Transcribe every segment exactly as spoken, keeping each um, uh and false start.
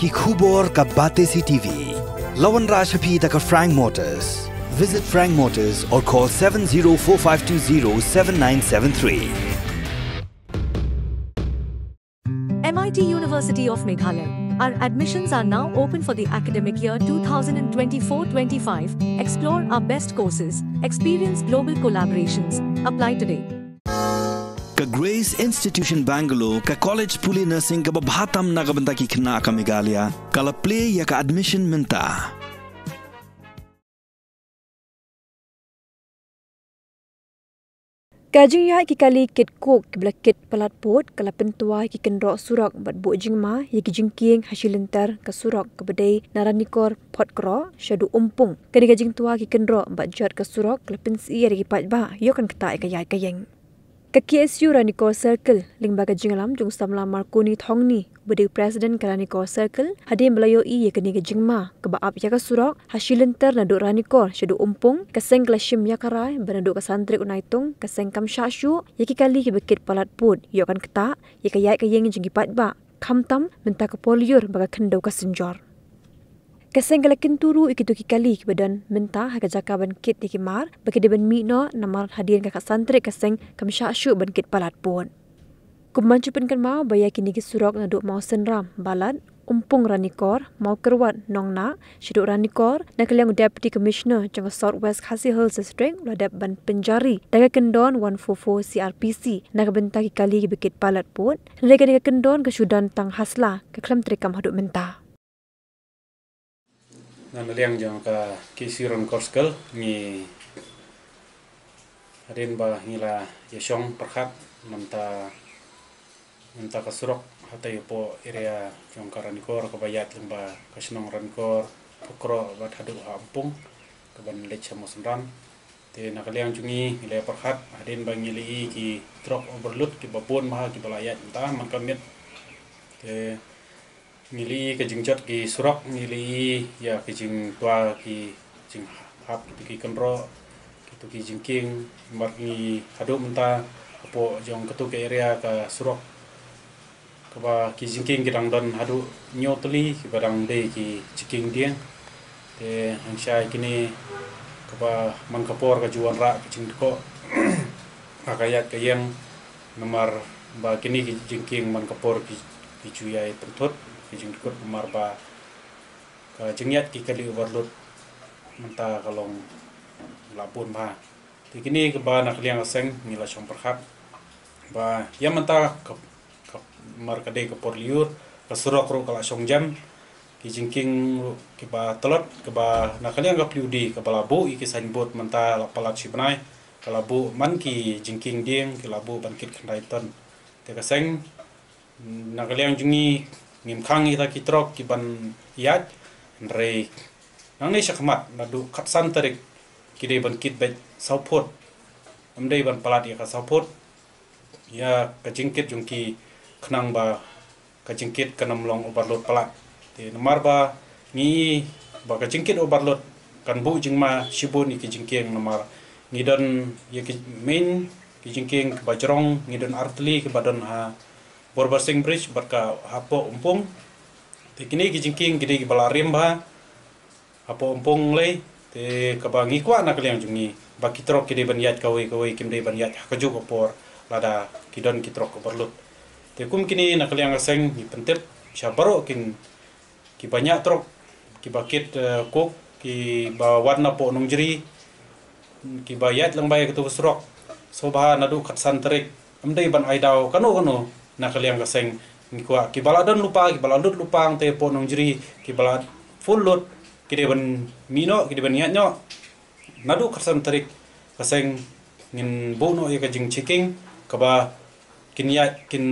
Ki khubor ka Batesi T V. La wanrah sha phi da ka Frank Motors. Visit Frank Motors or call seven zero four five two zero seven nine seven three. M I T University of Meghalaya. Our admissions are now open for the academic year two thousand twenty-four twenty-five. Explore our best courses, experience global collaborations. Apply today. Ka Grace Institution Bangalore, ka college pule nursing kaba bha tam na ka bynta ki khynnah ka Meghalaya, ka la plie ïa ka admission mynta. Ka jingïaid ki kali kit coke kiba la kit palat pud ka la pyntwa ïa ki kynroh surok bad buh jingma ïa ki jingkieng ha shi lynter ka surok kaba dei na Ranikor Photkroh shaduh Umpung. Kane ka jingtwa ki kynroh bad jot ka surok ka la pynsyier ïa ki paidbah ïoh kan ktah ïa ka ïaid ka ïeng. Ka K S U Ranikor Circle, lyngba ka jingïalam jong u samla Marconi Thongni, uba dei u President ka Ranikor Circle, hadien ba la ïohi ïa kane ka jingma kaba ap ïa ka surok ha shi lynter naduh Ranikor shaduh Umpung, ka seng ka la shim ïa ka rai ba naduh ka san tarik u Naitung ka seng kam shah shuh ïa ki kali kiba kit palat pud ïoh kan ktah ïa ka ïaid ka ïeng jong ki paidbah, khamtam mynta ka por lyiur ba ka khyndew ka synjor. Ka seng ka la kyntu ruh ïa kito ki kali kiba don mynta ha ka jaka ban kit ïa ki mar ba ki dei ban mih noh, namar hadien ka khatsan tarik ka seng kam shah shuh ban kit palat pud. Kum ban shu pynkynmaw ba ïa kine ki surok naduh Mawsynram, Balat, Umpung Ranikor, Mawkyrwat Nongnah shaduh Ranikor, na ka liang u Deputy Commissioner jong ka South West Khasi Hills District u la dep ban pynjari da ka kyndon one four four C R P C na ka bynta ki kali kiba kit palat pud. Hynrei kane ka kyndon ka shu don tang ha sla, ka khlem treikam haduh mynta. Na liang jong ka K S U Ranikor Circle, ngi hadien ba ngi la ïashong pyrkhat mynta, mynta ka surok hatei hapoh area jong ka Ranikor kaba ïaid lyngba ka shnong Ranikor, Photkroh bad haduh ha Umpung kaban leit sha Mawsynram. Te na ka liang jong ngi, ngi la pyrkhat hadien ba ngi la ïohi ki truck overload kiba bun bha kiba la ïaid mynta man ka miet. Te ngi la ïohi ka jingjot ki surok, ngi la ïohi ïa ka jingtwa ki jinghap kito ki kynroh, kito ki jingkieng, namar ngi haduh mynta hapoh jong kato ka area ka surok kaba ki jingkieng ki dang don haduh hynñiew tylli kiba dang dei ki jingkieng dieng. Te hangshai kine kaba man ka por ka ju wanrah ka jingdkoh ha ka ïaid ka ïeng, namar ba kine ki jingkieng man ka por ki, ki ju ïai pynthut ki jingdkoh, namar ba ka jingïaid ki kali overload mynta ka long la bun bha. Te kine kaba na ka liang ka seng ngi la shong pyrkhat ba ïa mynta ka, ka, namar ka dei ka por lyiur, ka surok ruh ka la shong jem, ki jingkieng ruh kiba tlot, kaba na ka liang ka P W D kaba la buh ïa ki signboard mynta la palat shi bnai, ka la buh man ki jingkieng dieng ki la buh ban kit khyndai ton. Te ka seng, na ka liang jong ngi, ngim khang ïa kita ki truck kiban ïaid, hynrei nangne shakhmat naduh khatsan tarik ki dei ban kit beit saw phut. Ym dei ban palat ïa ka saw phut ïa ka jingkit jong ki, khnang ba ka jingkit kan ym long overload palat. Te namar ba ngi ba ka jingkit overload kan buh jingma shibun ïa ki jingkieng, namar ngi don ïa ki main ki jingkieng kiba jrong, ngi don artylli kiba don ha Borbarsing Bridge bad ka hapoh Umpung. Te kine ki jingkieng ki dei kiba la rim bha hapoh Umpung lei. Te kaba ngi kwah na ka liang jong ngi ba ki truck ki dei ban ïaid kawei kawei, kim dei ban ïaid ha kajuh ka por lada ki don ki truck overload. Te kum kine na ka liang ka seng ngi pyntip sha baroh kin kiba ñiah truck, kiba kit, eh, coke, kiba wan napoh Nongjri, kiba ïaid lyngba ïa kato ka surok. Sngewbha naduh khatsan tarik, ym dei ban ai daw kano kano na ka liang ka seng. Ngi kwah kiba la don lypa, kiba la lut lypa hangtei hapoh Nongjri, kiba la full load, ki dei ban mih noh, ki dei ban ïaid noh. Naduh khatsan tarik ka seng ngin buh noh ïa ka jingchecking kaba kin ïaid, kin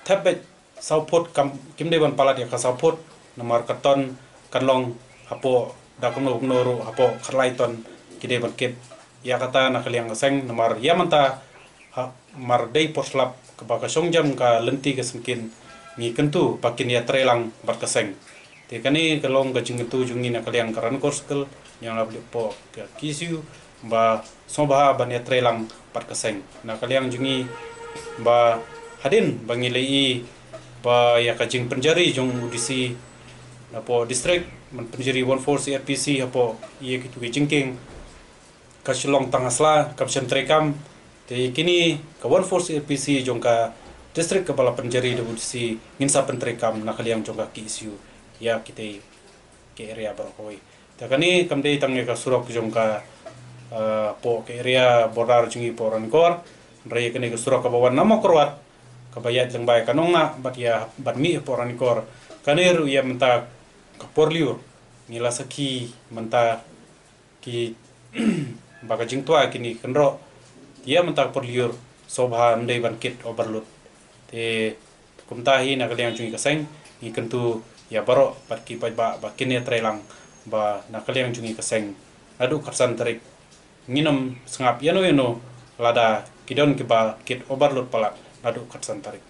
thep beit saw phut, kam, kim dei ban palat ïa ka saw phut, namar ka ton kan long hapoh da kumno kumno ruh hapoh khatlai ton ki dei ban kit. Ïa kata na ka liang ka seng, namar ïa mynta ha, mar dei por slap kaba ka shong jem ka lynti ka syngkien, ngi kyntu ba kin ïatreilang bad ka seng. Te kane ka long ka jingkyntu jong ngi na ka liang ka Ranikor Circle, ïa nga bad hapoh ka K S U, ba sngewbha ban ïatreilang bad ka seng. Na ka liang jong ngi ba hadien ba ngi la ïohi Ba ïa ka jingpynjari jong u D C napoh district, ban pynjari one four C R P C hapoh ïa kitu ki jingkieng, ka shu long tang ha sla, kam shym treikam. Te kine ka one four C R P C jong ka district kaba la pynjari da u D C, ngin sa pyntreikam na ka liang jong ka K S U ïa kitei ki area baroh kawei. Te kane kam dei tang ïa ka surok jong ka, eh, poh ka area border jong ngi poh Ranikor. Hynrei ïa kane ka surok kaba wan na Mawkyrwat, kaba ïaid lyngba ïa ka Nongnah bad ïa, bad mih poh Ranikor. Kane ruh ïa mynta ka por lyiur, ngi la sakhi mynta ki ba ka jingtwa kine ki kynroh, ïa mynta ka por lyiur sngewbha ym dei ban kit overload. Te kumta hi na ka liang jong ngi ka seng, ngi kyntu ïa baroh bad ki paidbah ba kin ïatrei lang ba na ka liang jong ngi ka seng, naduh khatsan tarik ngin ym sngap ïano ïano lada ki don kiba kit overload palat naduh khatsan tarik.